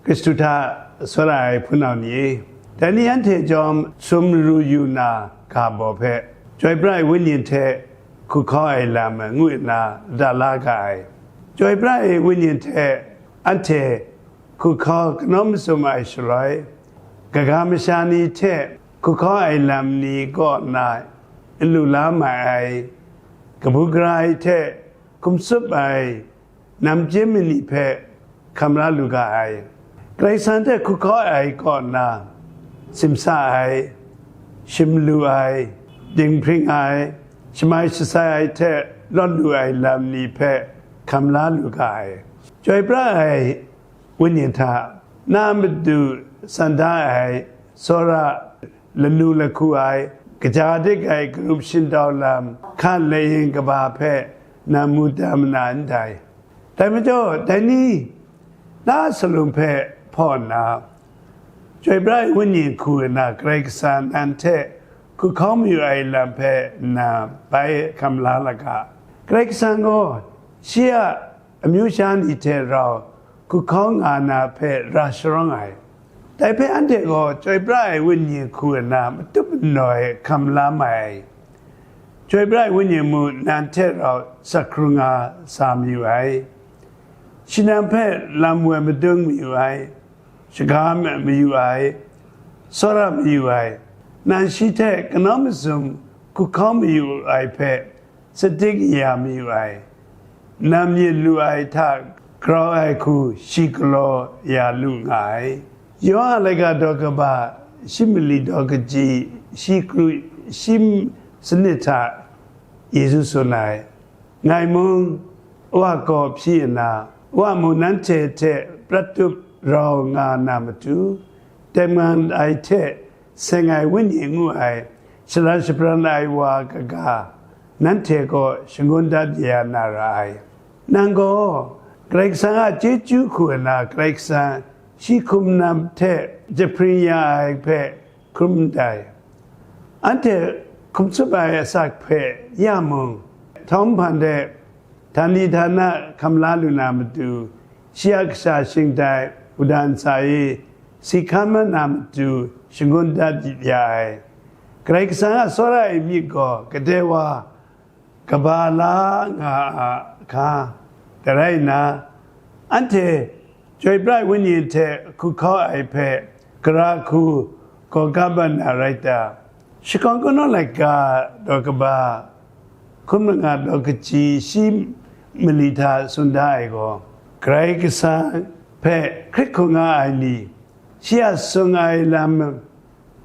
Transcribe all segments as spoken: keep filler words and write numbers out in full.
Hkristu hta tsawra ai hpunau ni e, dai ni anhte chyawm sumru yu na ga baw hpe, Chyoi pra ai Wenyi hte hku hkaw ai lam ngu nna lata la ga ai. Chyoi pra ai Wenyi hte anhte hku hkaw kanawn masum ai shaloi, kaga masha ni hte hku hkaw ai lam ni kaw nna n lu la mai ai, kabu gara ai hte hkum tsup ai namchyen mani hpe hkam la lu ga ai. Karai Kasang hte hku hkaw ai kaw nna, simsa ai, shim lu ai, dinghpring ai, shamai shasai ai hte lawt lu ai lam ni hpe hkam la lu ga ai. Chyoi pra ai Wenyi hta na madu san da ai tsawra lanu lahku ai, kaja dik ai karup shingtau lam hkan layin kaba hpe nang mu tam na ndai? Dai majaw, dai ni na salum hpe hpaw nna, Chyoi pra ai Wenyi hku nna Karai Kasang nang hte hku hkaw mayu ai lam hpe nna bai hkam la la ga. Karai Kasang gaw shi a amyu sha ni hte rau hku hkaw nga na hpe ra sharawng ai. Dai hpe anhte gaw Chyoi pra ai Wenyi hku nna matup manawai hkam la mai ai. Chyoi pra ai Wenyi mu nang hte rau sak hkrung nga sa mayu ai. Shi nang hpe lam woi madung mayu ai, shaga mayu ai, tsawra mayu ai, nang shi hte kanawn masum hku hkaw mayu ai hpe, sadik ya mayu ai, nam myit lu ai hta grau ai hku shi galaw ya lu nga ai. Yawhan a laika daw kaba, shi mali daw kaji, shi kru, shi sanit hta Yesu tsun ai. Ngai mung, Wa kaw hpyi nna, Wa mung nanhte hte prat tup rau nga na matu, tengman ai hte seng ai Wenyi ngu ai, shalan shabran ai wa kaga, nanhte kaw shangun dat ya na ra ai. Nang gaw Karai Kasang a chyeju hku nna Karai Kasang shi hkum nam hte jahpring ya ai hpe hkrum ndai. Anhte hkum tsup ai asak hpe ya mung, htawng hpan de, htani htana hkam la lu na matu, shi a kasha shingtai wudang sa e, si hkan mat na matu shangun dat ya ai. Karai Kasang a tsawra ai myit gaw kadai wa kaba la nga a hka. Dai rai nna, anhte Chyoi pra ai Wenyi hte hku hkaw ai hpe gara hku gaw ga ban na rai ta? Shakawn Kungdawn laika daw kaba, hkum langa daw kaji shi mali hta tsun da ai gaw, Karai Kasang hpe hkrit hkungga ai ni, shi a sung ai lam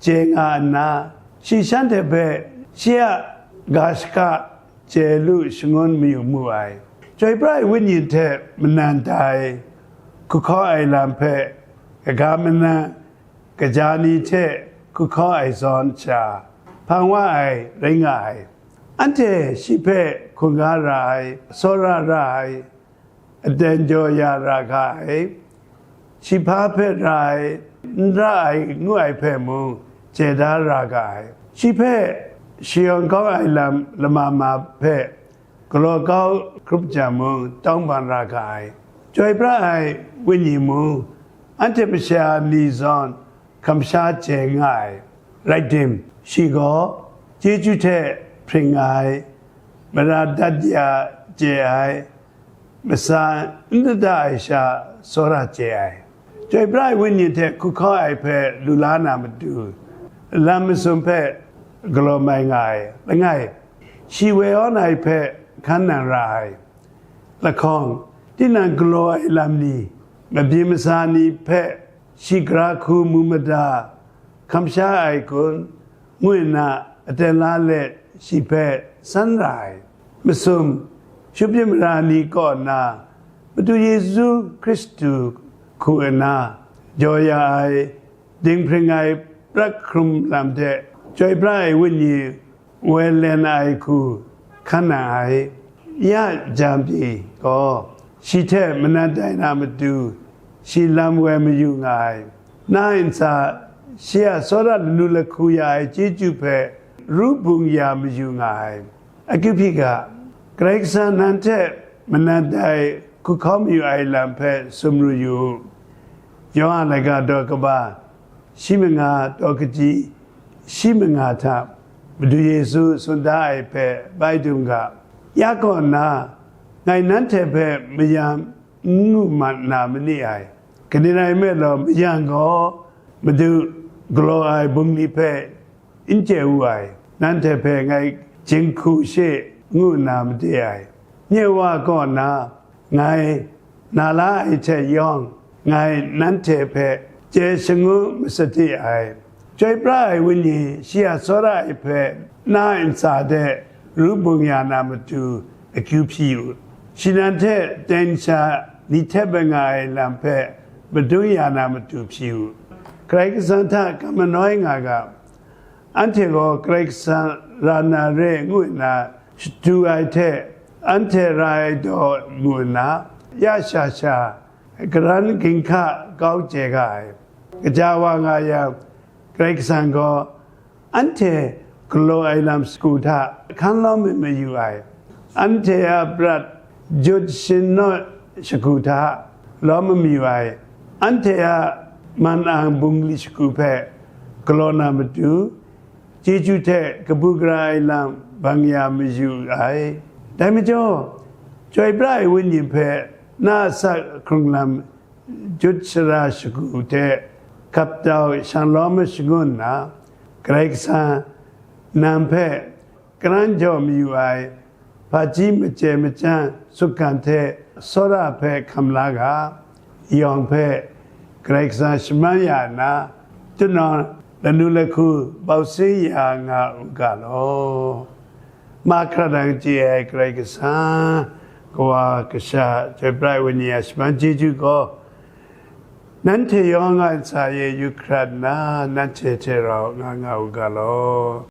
chye nga nna, shi shanhte hpe shi a ga shaka chye lu shangun mayu mu ai. Chyoi pra ai Wenyi hte manan dai hku hkaw ai lam hpe kaga manan kaja ni hte hku hkaw ai zawn sha, hpang wa ai rai nga ai. Anhte shi hpe hkungga ra ai, tsawra ra ai, aten jaw ya ra ga ai, shi hpa hpe ra ai, n ra ai ngu ai hpe mung chye da ra ga ai. Shi hpe shayawng kau ai lam lama ma hpe galaw kau hkrup jang mung tawng ban ra ga ai. Chyoi pra ai Wenyi mung anhte masha ni zawn kamsha chye nga ai. Rai tim, shi gaw chyeju hte hpring ai, mara dat ya chye ai, matsan n dada ai sha tsawra chye ai. Chyoi pra ai Wenyi hte hku hkaw ai hpe lu la na matu, lam masum hpe galaw mai nga ai. Langai, shi woi awn ai hpe hkan nang ra ai. Lahkawng, tinang galaw ai lam ni, mabyin masa ni hpe shi gara hku mu mada, hkam sha ai kun, ngu nna aten la let shi hpe san ra ai. Masum, shupjin mara ni kaw nna, Madu Yesu Hkristu hku nna jaw ya ai, dinghpring ai prat hkrum lam hte Chyoi pra ai Wenyi woi len ai hku hkan na ai. Ya jan pyi gaw, shi hte manat dai na matu, shi lam woi mayu nga ai. Na ntsa, shi a tsawra lanu lahku ya ai chyeju hpe ru bung ya mayu nga ai. Akyu hpyi ga, Karai Kasang nang hte manat dai hku hkaw mayu ai lam hpe sumru yu u. Yawhan laika daw kaba shi manga daw kaji shi manga hta Madu Yesu tsun da ai hpe bai dum ga, ya kaw nna, ngai nanhte hpe mayam n ngu mat na ma ni ai. Kaning rai nme law, mayam gaw Madu galaw ai bungli hpe n chye wu ai, nanhte hpe ngai jinghku she ngu nna made ai. Nye Wa kaw na, ngai na la ai hte yawng, ngai nanhte hpe chye shangu masade ai. Chyoi pra ai Wenyi shi a tsawra ai hpe na ntsa de ru bung ya na matu akyu hpyi u. Shi nan hte ten sha ni hte bai nga ai lam hpe madun ya na matu hpyi u. Karai Kasang hta kam manoi nga ga, anhte gaw Karai Kasang ra na re ngu nna shadu ai hte, anhte ra ai daw mu nna, ya sha sha, karan ginhka kau chye ga ai. Kaja wa nga yang, Karai Kasang gaw anhte galaw ai lam shagu hta hkan lawm mi mayu ai. Anhte a prat jut shin naw shagu hta lawm mi mayu ai. Anhte a man ang bungli shagu hpe galaw na matu, chyeju hte kabu gara ai lam bang ya mayu ai. Dai majaw, Chyoi pra ai Wenyi hpe na asak hkrung lam jut shara shagu hte hkap dau shang lawm mashangun nna, Karai Kasang nang hpe karan jaw mayu ai, hpaji machye machyang sukgan hte tsawra hpe hkam la ga, yawng hpe Karai Kasang shaman ya nna, tunawng lanu lahku bau sin ya nga u ga law. Mahkra dang chye ai Karai Kasang, Kawa, Kasha, Chyoi pra ai Wenyi a shaman chyeju gaw, nanhte yawng a ntsa e yu hkrat nna, nanhte hte rau nga nga u ga law.